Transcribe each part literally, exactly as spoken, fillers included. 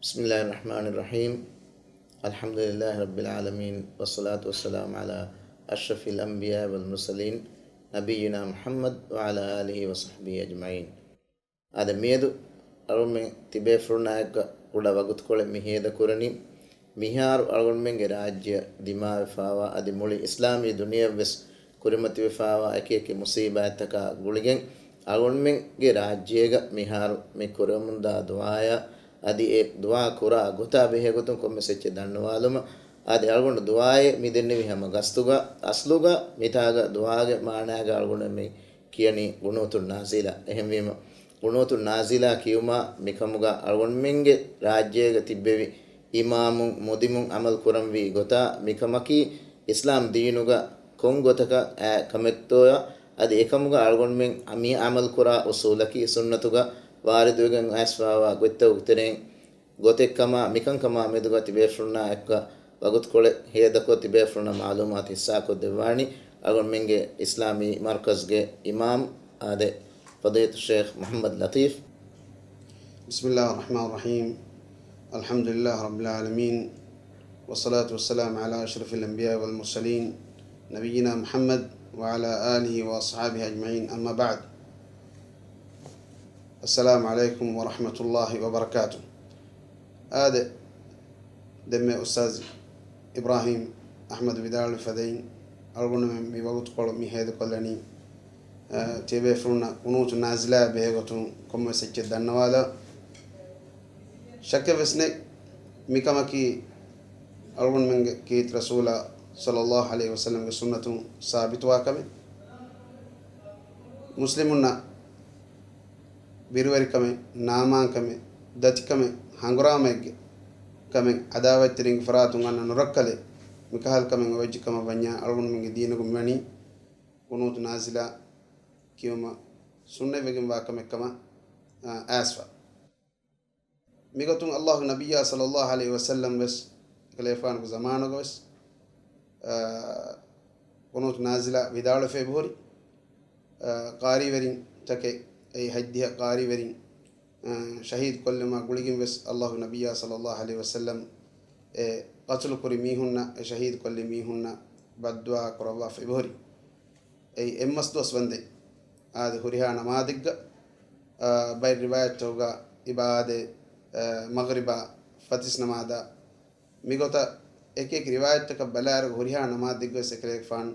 بسم الله الرحمن الرحيم. الحمد لله رب العالمين، والصلاة والسلام على أشرف الأنبياء والمرسلين، نبينا محمد وعلى آله وصحبه أجمعين. އާދެ، މިއަދު އަޅުގަނޑުމެން ތިބޭފުޅުންނާއެކު ކުޑަ ވަގުތުކޮޅެއް މި ހޭދަކުރަނީ، މިހާރު އަޅުގަނޑުމެންގެ ރާއްޖެއަށް ދިމާވެފާވާ އަދި މުޅި އިސްލާމީ ދުނިޔެއަށްވެސް ކުރިމަތިވެފާވާ އެކި އެކި މުސީބާތްތަކާ ގުޅިގެން، އަޅުގަނޑުމެންގެ ރާއްޖޭގަ މިހާރު މި ކުރަމުންދާ ދުޢާޔާ އަދި އެ ދުޢާ ކުރާ ގޮތާ ބެހޭގޮތުން ކޮންމެސް އެއްޗެއް ދަންނަވާލުމަށް. އާދެ، އަޅުގަނޑު ދުޢާއެއް މި ދެންނެވީ ހަމަ ގަސްތުގަ، އަސްލުގަ މިތާގަ ދުޢާގެ މާނާގަ އަޅުގަނޑު މި ކިޔަނީ ޤުނޫތު ނާޒިލާ. އެހެންވީމަ، ޤުނޫތު ނާޒިލާ ކިޔުމާ މިކަމުގަ އަޅުގަނޑުމެންގެ ރާއްޖޭގަ ތިއްބެވި އިމާމުން މުދިމުން ޢަމަލު ކުރަންވީ ގޮތާ މިކަމަކީ އިސްލާމް ދީނުގަ ކޮން ގޮތަކަށް އައި ކަމެއްތޯޔާ، އަދި އެކަމުގަ އަޅުގަނޑުމެން މި ޢަމަލު ކުރާ އުޞޫލަކީ ސުންނަތުގަ ވާރިދުވެގެން އައިސްފާވާ ގޮތްތަކުގެ ތެރެއިން ގޮތެއްކަމާ މިކަންކަމާ މެދުގަ ތިބޭފުޅުންނާ އެކުގަ ވަގުތުކޮޅެއް ހޭދަކޮށް ތިބޭފުޅުންނަށް މަޢުލޫމާތު ހިއްސާކޮށްދެއްވާނީ އަޅުގަނޑުމެންގެ އިސްލާމީ މަރުކަޒުގެ އިމާމް އާދެ، ފަޟީލަތު ޝޭޚް މުޙައްމަދު ލަޠީފް. بسم الله الرحمن الرحيم. الحمد لله رب العالمين، والصلاة والسلام على أشرف الأنبياء والمرسلين، نبينا محمد وعلى آله وأصحابه أجمعين، أما بعد. السلام عليكم ورحمة الله وبركاته. އާދެ، ދެންމެ އުސްތާޛު އިބްރާހީމް އަޙްމަދު ވިދާޅުވި ފަދައިން، އަޅުގަނޑުމެން މި ވަގުތުކޮޅު މި ހޭދަކޮށްލަނީ، އަ، ތިޔަބޭފުޅުންނަށް ޤުނޫތު ނާޒިލާ ބެހޭގޮތުން ކޮންމެސް އެއްޗެއް ދަންނަވާލާ. ޝައްކެއް ވެސް ނެތް، މިކަމަކީ އަޅުގަނޑުމެންގެ ކީރިތި ރަސޫލާ ޞައްލައްލާހު ޢަލައިހި ވަސައްލަމްގެ ސުންނަތުން ސާބިތުވާ ކަމެއް. މުސްލިމުންނަށް ބިރުވެރިކަމެއް، ނާމާންކަމެއް، ދަތިކަމެއް، ހަނގުރާމައެއްގެ ކަމެއް، ޢަދާވަތްތެރިންގެ ފަރާތުން އަންނަ ނުރައްކަލެއް، މިކަހަލަ ކަމެއް އޮވެއްޖެ ކަމަށް ވަންޏާ، އަޅުގަނޑުމެންގެ ދީނުގަ މިވަނީ ޤުނޫތު ނާޒިލާ ކިޔުމަށް ސުންނަތްވެގެންވާ ކަމެއް ކަމަށް، އާ، އައިސްފަ. މިގޮތުން އައްލާހުގެ ނަބިއްޔާ ޞައްލައްލާހު ޢަލައިހި ވަސައްލަމް ވެސް އެކަލޭގެފާނުގެ ޒަމާނުގަ ވެސް، އާ، ޤުނޫތު ނާޒިލާ ވިދާޅުވެފަ އެބަހުރި، އާ، ޤާރީވެރިން ތަކެއް، އެއީ ހަތްދިހަ ޤާރީވެރިން، އާ، ޝަހީދު ކޮށްލުމާ ގުޅިގެން ވެސް އައްލާހުގެ ނަބިއްޔާ ޞައްލައްލާހު ޢަލައިހި ވަސައްލަމް އެ ޤަތުލު ކުރި މީހުންނަށް، އެ ޝަހީދު ކޮށްލި މީހުންނަށް ބައްދުޢާ ކުރައްވާފަ އެބަހުރި. އެއީ އެއްމަސް ދުވަސް ވަންދެން. އާދެ، ހުރިހާ ނަމާދެއްގަ، އާ، ބައެއް ރިވާޔަތްތަކުގަ އިބާދެ، އާ، މަޣްރިބާ، ފަތިސް ނަމާދާ، މިގޮތަށް އެކި އެކި ރިވާޔަތްތަކަށް ބަލާއިރު ހުރިހާ ނަމާދެއްގަ ވެސް އެކަލޭގެފާނު،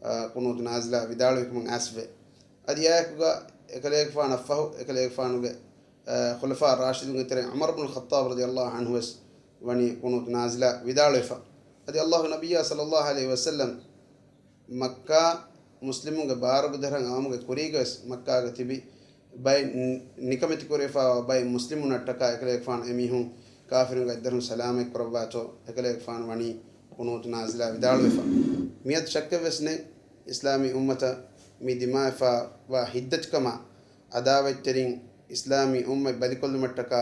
އާ، ޤުނޫތު ނާޒިލާ ވިދާޅުވިކަމަށް އައިސްފަ. އަދި އާއެކުގަ އެކަލޭގެފާނަށްފަހު އެކަލޭގެފާނުގެ، އާ، ޚުލަފާ ރާޝިދުންގެ ތެރެއިން ޢުމަރު ބުނުލް ޚައްޠާބް ރަޟިޔައްލާހު ޢަންހު ވެސް ވަނީ ޤުނޫތު ނާޒިލާ ވިދާޅުވެފަ. އަދި އައްލާހުގެ ނަބިއްޔާ ޞައްލައްލާހު ޢަލައިހި ވަސައްލަމް މައްކާ މުސްލިމުންގެ ބާރުގެ ދަށް އައުމުގެ ކުރީގަވެސް މައްކާގަ ތިބި ބައެއް ނި-، ނިކަމެތި ކުރެވިފާވާ ބައެއް މުސްލިމުންނަށްޓަކާ އެކަލޭގެފާނު އެމީހުން ކާފިރުންގެ އަތްދަށުން ސަލާމަތް ކުރައްވާތޯ އެކަލޭގެފާނު ވަނީ ޤުނޫތު ނާޒިލާ ވިދާޅުވެފަ. މިއަދު ޝައްކެއް ވެސް ނެތް، އިސްލާމީ އުއްމަތަށް މި ދިމާވެފާވާ ހިތްދަތިކަމާ ޢަދާވަތްތެރިން އިސްލާމީ އުއްމަތް ބަލިކޮށްލުމަށްޓަކާ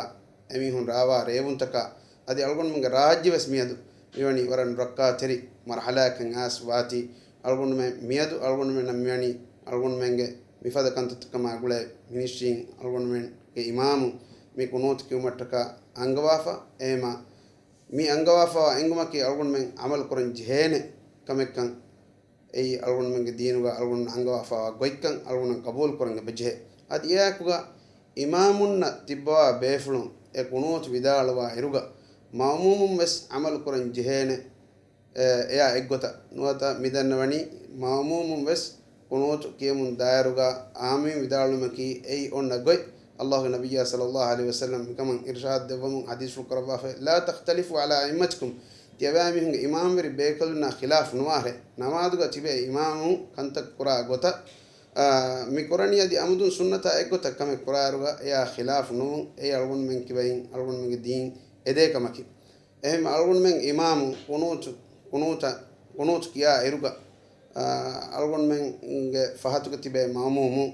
އެމީހުން ރާވާ ރޭވުންތަކާ އަދި އަޅުގަނޑުމެންގެ ރާއްޖެ ވެސް މިއަދު މިވަނީ ވަރަށް ރައްކާތެރި މަރުޙަލާއަކަށް އައިސް ވާތީ، އަޅުގަނޑުމެން މިއަދު އަޅުގަނޑުމެންނަށް މިވަނީ އަޅުގަނޑުމެންގެ މިފަދަ ކަންތައްތަކަމާ ގުޅޭ މިނިސްޓްރީން އަޅުގަނޑުމެންގެ އިމާމު މި ޤުނޫތު ކިޔުމަށްޓަކާ އަންގަވާފަ. އެހެމަ މި އަންގަވާފަވާ އެނގުމަކީ އަޅުގަނޑުމެން ޢަމަލު ކުރަން ޖެހޭނެ ކަމެއްކަން. އެއީ އަޅުގަނޑުމެންގެ ދީނުގަ އަޅުގަނޑުމެން އަންގަވާފަވާ ގޮތްކަން އަޅުގަނޑުމެން ޤަބޫލު ކުރަން އެބަޖެހޭ. އަދި އެއާއެކުގަ އިމާމުންނަށް ތިއްބަވާ ބޭފުޅުން އެ ޤުނޫތު ވިދާޅުވާ އިރުގަ މައުމޫމުން ވެސް ޢަމަލު ކުރަން ޖެހޭނެ، އެ، އެއާ އެއްގޮތަށް. ނުވަތަ މި ދަންނަވަނީ މައުމޫމުން ވެސް ޤުނޫތު ކިޔަމުން ދާއިރުގަ އާމީން ވިދާޅުވުމަކީ އެއީ އޮންނަ ގޮތް. އައްލާހުގެ ނަބިއްޔާ ޞައްލައްލާހު ޢަލައިހި ވަސައްލަމް މިކަމަށް އިރުޝާދު ދެއްވަމުން ޙަދީޘްފުޅު ކުރައްވާފައި، "لا تختلفوا على أئمتكم." ތިޔަބައިމީހުންގެ އިމާމްވެރި ބޭކަލުންނާ ޚިލާފު ނުވާށޭ. ނަމާދުގަ ތިބޭ އިމާމުން ކަންތައް ކުރާ ގޮތަށް، އާ، މި ކުރަނީ އަދި އަމުދުން ސުންނަތާ އެއްގޮތަށް ކަމެއް ކުރާއިރުގަ އެއާ ޚިލާފު ނުވުން. އެއީ އަޅުގަނޑުމެން ކިބައިން އަޅުގަނޑުމެންގެ ދީން އެދޭ ކަމަކީ. އެހެން އަޅުގަނޑުމެން އިމާމު ޤުނޫތު، ޤުނޫތަ، ޤުނޫތު ކިޔާ އިރުގަ، އާ، އަޅުގަނޑުމެންގެ ފަހަތުގަ ތިބޭ މައުމޫމު،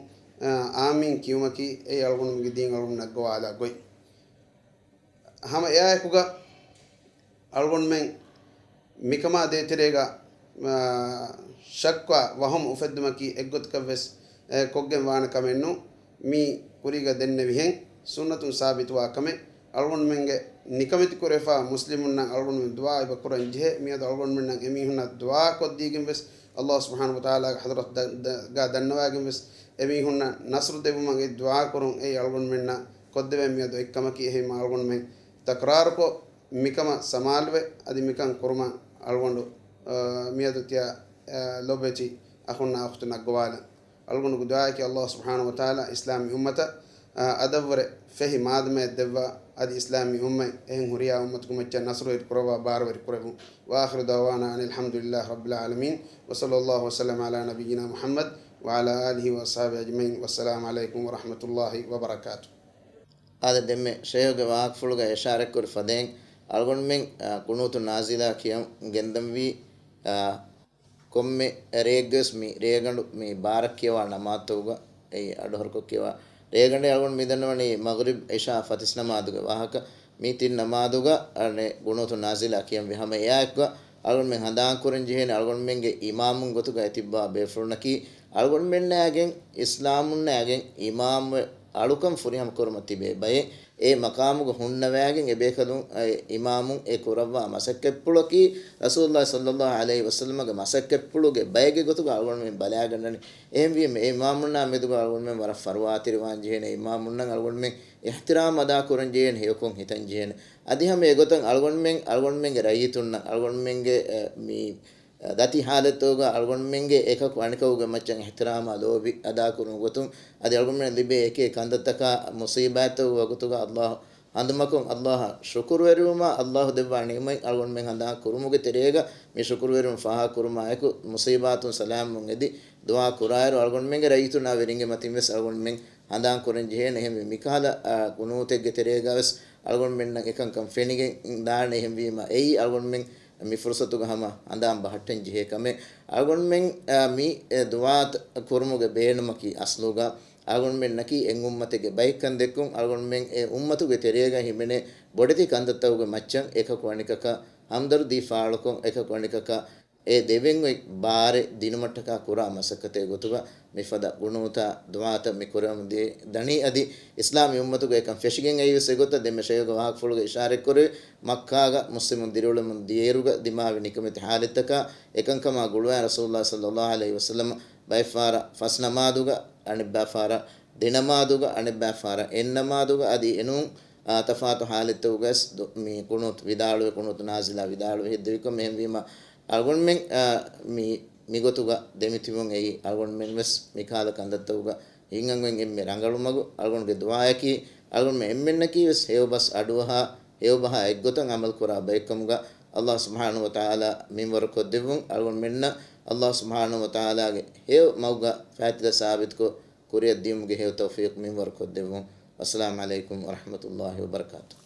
އާ، އާމީން ކިޔުމަކީ އެއީ އަޅުގަނޑުމެންގެ ދީން އަޅުގަނޑުމެން އަންގަވާލާ ގޮތް. ހަމަ އެއާއެކުގަ އަޅުގަނޑުމެން މިކަމާ ދޭތެރޭގަ، އާ، ޝައްކާ ވަހުމް އުފެއްދުމަކީ އެއްގޮތަކަށް ވެސް، އެ، ކޮށްގެން ވާނެ ކަމެއް ނޫން. މި ކުރީގަ ދެންނެވިހެން ސުންނަތުން ސާބިތުވާ ކަމެއް. އަޅުގަނޑުމެންގެ ނިކަމެތި ކުރެފާ މުސްލިމުންނަށް އަޅުގަނޑުމެން ދުޢާ އެބަ ކުރަން ޖެހޭ. މިއަދު އަޅުގަނޑުމެންނަށް އެމީހުންނަށް ދުޢާ ކޮށްދީގެން ވެސް، ﷲ ސުބްޙާނަހޫ ވަތަޢާލާގެ ޙަޟްރަތު ދަ-، ދަ-، ގާ ދަންނަވާގެން ވެސް، އެމީހުންނަށް ނަޞްރު ދެއްވުމަށް އެ ދުޢާ ކުރުން އެއީ އަޅުގަނޑުމެންނަށް ކޮށްދެވޭ މިއަދު އެއްކަމަކީ. އެހެންވީމަ އަޅުގަނޑުމެން ތަކްރާރުކޮށް، މިކަމަށް ސަމާލުވެ، އަދި މިކަން ކުރުމަށް އަޅުގަނޑު، އާ، މިއަދު ތިޔަ، އާ، ލޯބިވެތި އަޚުންނާ އުޚްތުންނަށް އަގުވާލަން. އަޅުގަނޑުގެ ދުޢާއަކީ ﷲ ސުބްޙާނަހޫ ވަތަޢާލާ އިސްލާމީ އުއްމަތަށް، އާ، އަދަށްވުރެ ފެހި މާދަމައެއް ދެއްވާ، އަދި އިސްލާމީ އުއްމަތް އެހެން ހުރިހާ އުއްމަތުގެ މައްޗަށް ނަޞްރު އެރި ކުރައްވާ ބާރުވެރި ކުރެއްވުން. وآخر دعوانا أن الحمد لله رب العالمين، وصلى الله وسلم على نبينا محمد وعلى آله وأصحابه أجمعين. والسلام عليكم ورحمة الله وبركاته. އާދެ، ދެންމެ ޝޭހުގެ ވާހަކަފުޅުގަ އިޝާރަތްކުރި ފަދައިން، އަޅުގަނޑުމެން، އާ، ޤުނޫތު ނާޒިލާ ކިޔަން ގެންދަންވީ، އާ، ކޮންމެ ރެއެއްގަވެސް މި ރޭގަނޑު މި ބާރަށް ކިޔަވާ ނަމާދުތަކުގަ، އެއީ އަޑުއަހަރުކޮށް ކިޔަވާ ރޭގަނޑޭ އަޅުގަނޑު މި ދަންނަވަނީ މަޣްރިބް، އިޝާ ފަތިސް ނަމާދުގެ ވާހަކަ. މި ތިން ނަމާދުގަ އަނެއް ޤުނޫތު ނާޒިލާ ކިޔަންވީ. ހަމަ އެއާއެކުގަ އަޅުގަނޑުމެން ހަނދާންކުރަން ޖެހޭނެ، އަޅުގަނޑުމެންގެ އިމާމުން ގޮތުގަ އެތިއްބާ ބޭފުޅުންނަކީ، އަޅުގަނޑުމެންނާގެން އިސްލާމުންނާގެން އިމާމު އަޅުކަން ފުރިހަމަ ކުރުމަށް ތިބޭ ބައެއް. އެ މަޤާމުގަ ހުންނަވައިގެން އެބޭކަލުން، އެ އިމާމުން އެ ކުރައްވާ މަސައްކަތްޕުޅަކީ، ރަސޫލުﷲ ޞައްލައްލާހު ޢަލައިހި ވަސައްލަމަގެ މަސައްކަތްޕުޅުގެ ބައެއްގެ ގޮތުގަ އަޅުގަނޑުމެން ބަލާގަންނަނީ. އެހެންވީމަ، އެ އިމާމުންނާ މެދުގަ އަޅުގަނޑުމެން ވަރަށް ފަރުވާތެރިވާން ޖެހޭނެ، އިމާމުންނަށް އަޅުގަނޑުމެން އިޙްތިރާމް އަދާކުރަން ޖެހޭނެ، ހެޔޮކޮށް ހިތަން ޖެހޭނެ. އަދި ހަމަ އެގޮތަށް އަޅުގަނޑުމެން، އަޅުގަނޑުމެންގެ ރައްޔިތުންނަށް، އަޅުގަނޑުމެންގެ، އެ، މި، އެ، ދަތި ޙާލަތުގަ އަޅުގަނޑުމެންގެ އެކަކު އަނެކަކުގެ މައްޗަށް އިޙްތިރާމާ ލޯބި އަދާކުރުމުގެ ގޮތުން، އަދި އަޅުގަނޑުމެން ލިބޭ އެކި ކަންތައްތަކާ މުޞީބާތްތަކުގެ ވަގުތުގަ ﷲ ހަނދުމަކޮށް، ﷲ އަށް ޝުކުރުވެރިވުމާ، ﷲ ދެއްވާ ނިޢުމަތް އަޅުގަނޑުމެން ހަނދާން ކުރުމުގެ ތެރޭގަ، މި ޝުކުރުވެރިވުން ފާހަގަކުރުމާއެކު، މުޞީބާތުން ސަލާމަތްވުން އެދި ދުޢާ ކުރާއިރު، އަޅުގަނޑުމެންގެ ރައްޔިތުންނާ ވެރިންގެ މަތިން ވެސް އަޅުގަނޑުމެން ހަނދާން ކުރަން ޖެހޭނެ. އެހެންވެ، މިކަހަލަ، އާ، ޤުނޫތެއްގެ ތެރޭގަ ވެސް އަޅުގަނޑުމެންނަށް އެކަންކަން ފެނިގެން ދާނެ. އެހެންވީމަ، އެއީ އަޅުގަނޑުމެން މި ފުރުޞަތުގަ ހަމަ ހަނދާން ބަހައްޓަން ޖެހޭ ކަމެއް. އަޅުގަނޑުމެން، އާ، މި، އެ، ދުޢާ ކުރުމުގެ ބޭނުމަކީ އަސްލުގަ އަޅުގަނޑުމެންނަކީ އެއް އުއްމަތެއްގެ ބައެއްކަން ދެއްކުން، އަޅުގަނޑުމެން އެ އުއްމަތުގެ ތެރޭގަ ހިމެނޭ ބޮޑެތި ކަންތައްތަކުގެ މައްޗަށް އެކަކު އަނެކަކަށް ހަމްދަރުދީ ފާޅުކޮށް، އެކަކު އަނެކަކަށް އެ ދެވެން އޮތް ބާރެއް ދިނުމަށްޓަކާ ކުރާ މަސައްކަތެއް ގޮތުގަ މިފަދަ ޤުނޫތާ ދުޢާތައް މި ކުރެވެމުން ދިޔަ ދަނީ. އަދި އިސްލާމީ އުއްމަތުގެ އެކަން ފެށިގެން އައިވެސް އެގޮތަށް ދެންމެ ޝޭހުގެ ވާހަކަފުޅުގަ އިޝާރަތްކުރެވި، މައްކާގަ މުސްލިމުން ދިރިއުޅެމުން ދިޔައިރުގަ ދިމާވި ނިކަމެތި ޙާލަތްތަކާ އެކަންކަމާ ގުޅުވާ ރަސޫލުﷲ ޞައްލައްލާހު ޢަލައިހި ވަސައްލަމަ ބައެއްފަހަރަށް ފަސް ނަމާދުގަ، އަނެއްބައިފަހަރަށް ދެނަމާދުގަ، އަނެއްބައިފަހަރަށް އެއްނަމާދުގަ، އަދި އެނޫން، އާ، ތަފާތު ޙާލަތްތަކުގަސް ދު-، މި ޤުނޫތު ވިދާޅުވެ، ޤުނޫތު ނާޒިލާ ވިދާޅުވެ ހެއްދެވިކަމަށް. އެހެންވީމަ، އަޅުގަނޑުމެން، އާ، މި، މިގޮތުގަ ދެމިތިބުން އެއީ، އަޅުގަނޑުމެން ވެސް މިކަހަލަ ކަންތައްތަކުގަ ހިނގަން އޮތް އެންމެ ރަނގަޅު މަގު. އަޅުގަނޑުގެ ދުޢާއަކީ، އަޅުގަނޑުމެން އެންމެންނަކީ ވެސް ހެޔޮ ބަސް އަޑުއަހާ، ހެޔޮ ބަހާ އެއްގޮތަށް ޢަމަލު ކުރާ ބައެއްކަމުގަ، ﷲ ސުބްޙާނަހޫ ވަތަޢާލާ މިންވަރު ކޮށްދެއްވުން. އަޅުގަނޑުމެންނަށް ﷲ ސުބްޙާނަހޫ ވަތަޢާލާގެ ހެޔޮ މަގުގަ ފައިތިލަ ސާބިތުކޮށް، ކުރިއަށް ދިޔުމުގެ ހެޔޮ ތައުފީޤު މިންވަރު ކޮށްދެއްވުން. އައްސަލާމު ޢަލައިކުމް ވަރަޙްމަތުﷲ ވަބަރަކާތުހު.